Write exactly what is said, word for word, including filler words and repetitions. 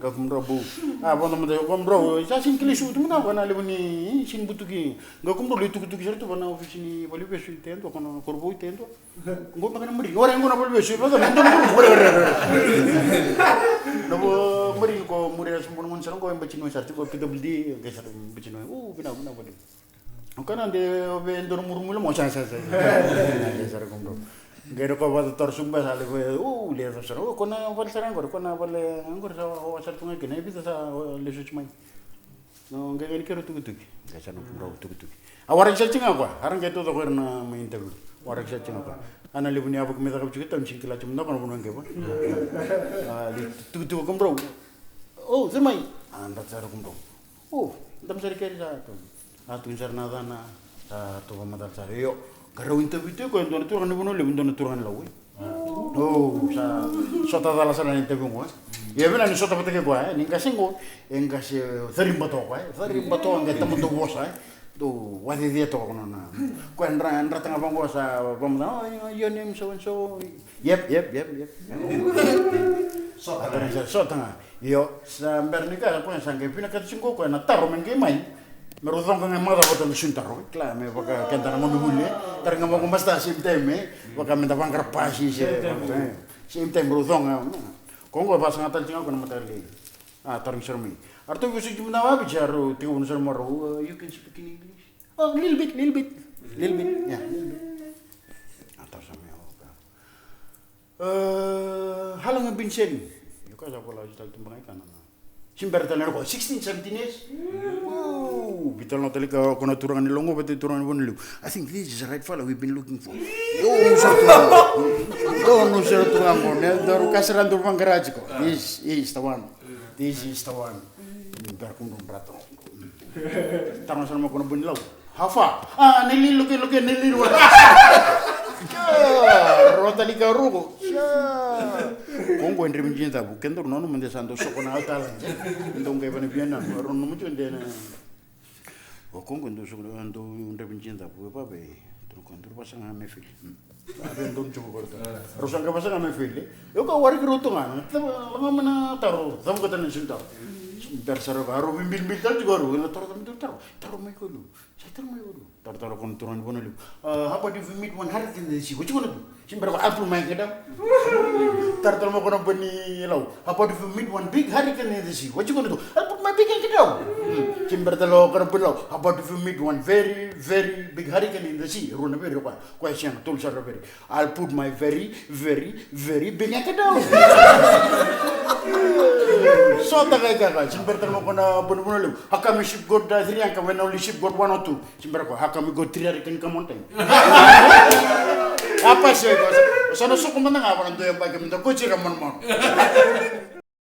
Ga kumdra bu. A, vanda mada, kumdra, sa sin kili su, tu mada, vana levu ni, sin butuki. Ga kumdra, le tukutuki sara tu, vana ofisi ni valivesu i tendo, kono korvou i tendo. Go baka na marini, ora go na valivesu, vaka na donu, ora, ora, ora. Na vo marini ko muri a sumbu na moni sara, go e bacino sara, tiko P W D, ga sara bacino, u, vina, vina, vina. O kana de, o ve donu murumula mo, sa, sa, sa. Ga sara kumdra. Qai na koya vata toro subu sa levu, u, levu sara. O, ko na vale sara qori, ko na vale qori sa o, o sara tu ga kina, e vica sa o, lesu mai. No, qai qai ni kero tukituki. Qai sa no kumrau tukituki. A waraki sa tiga koya, ara qai tauca koya na mai interview. Waraki sa tiga koya. Ana levu ni ava ki me caka vituki tau ni sigi kila timu na koya na vanua qai va. A, li tukituki ko kumrau. O, sara mai. A, da sara kumrau. O, da sara keri sa tau. A, tu sara na cana. Sa tu va madal sara. Io. Ka rau interview tu ko e dua na turaga ni Vanua Levu, dua na turaga ni Lau. O, sa sota cala sara na interview qo, e. Ia vina ni sota vata kei koya, e, ni qase qo, e qase cariba toka, e. Cariba toka, qai tamata vosa, e. Dou wacicia toka ko nona. Koya dra, dra taga vaqo sa vamata, "Oh, your name so and so." "Yep, yep, yep, yep." Sota ga. Sota ga. Io, sa bera ni ka, koya sa qai vinakata tiko koya na taro me qai mai. Me rau coqa ga e macawa vata na suni taro. Kila, me vaka keda na gone vuli, e. Taro ga vaqo masta same time, e. Vaka me da vaqara pasi se. Same time. E. Same time, rau coqa. Ko qo e vasaga tale tiko ga ko na mataqali. A, taro ni sara mai. A ratou vesuki mada vaviti, a rau tekivu na sara mai rau, uh, "You can speak in English?" "Oh, little bit, little bit. Little bit. Yeah, little bit." A, taro sara mai, okay. Uh, how long have you been sailing? Io, ka sa vola tale tu beka i kana. Sibera tale na ko, sixteen, seventeen years. Wow, vitalanoa tale ka ko na turaga ni Lau vata turaga ni Vanua Levu. "I think this is the right fella we've been looking for." Io, no sera turaga. Io, no sera turaga. Ne daru ka sera daru vaqara tiko. "This is the one. This is the one." Bera kumdru brato. Taro sara mai ko na Vanua Levu. "How far?" "Ah, ni lili, loke, loke, ni lili wara." Rota lika ruko. Ko qo e Dreventikacavu. Kedaru nanuma de sa dau soko na altala. Dau qai vana via na. Rau nanuma tiko de na. O ko qo dau soko, dau Dreventikacavu. E vave. Dau ko dau vasaga me fili. Ave donu tiko ko rau. Rau sa qai vasaga me fili. Io ka waraki rau tu ga. Laga mai na taro. Cavuka tale na sini taro. Bera sara ka rau veibilibili tale tiko rau. Na taro, taro, taro. Taro mai ko lu. Sa taro mai ko lu. Taro tale ko na turaga ni Vanua Levu. Uh, how about if we meet one hurricane in the sea? What you gonna do? Sibera ko, "I'll put my anchor down." Taro tale mai ko na Vanua Levu. "How about if we meet one big hurricane in the sea? What you gonna do?" "I'll put my big anchor down." Sibera tale ko na Vanua Levu. "How about if we meet one very, very big hurricane in the sea?" Rua na very ko. Ko e sega, tolu sara na very. "I'll put my very, very, very big anchor down." Sota ka i kaka, sibera tale mai ko na Vanua Levu. "How come a ship got, uh, three anchor when only ship got one or two?" Sibera ko, "How come we got three hurricane come on time?" A pasi ko, sa na soko mada ga vaka dua e baki mada ko tira manumanu.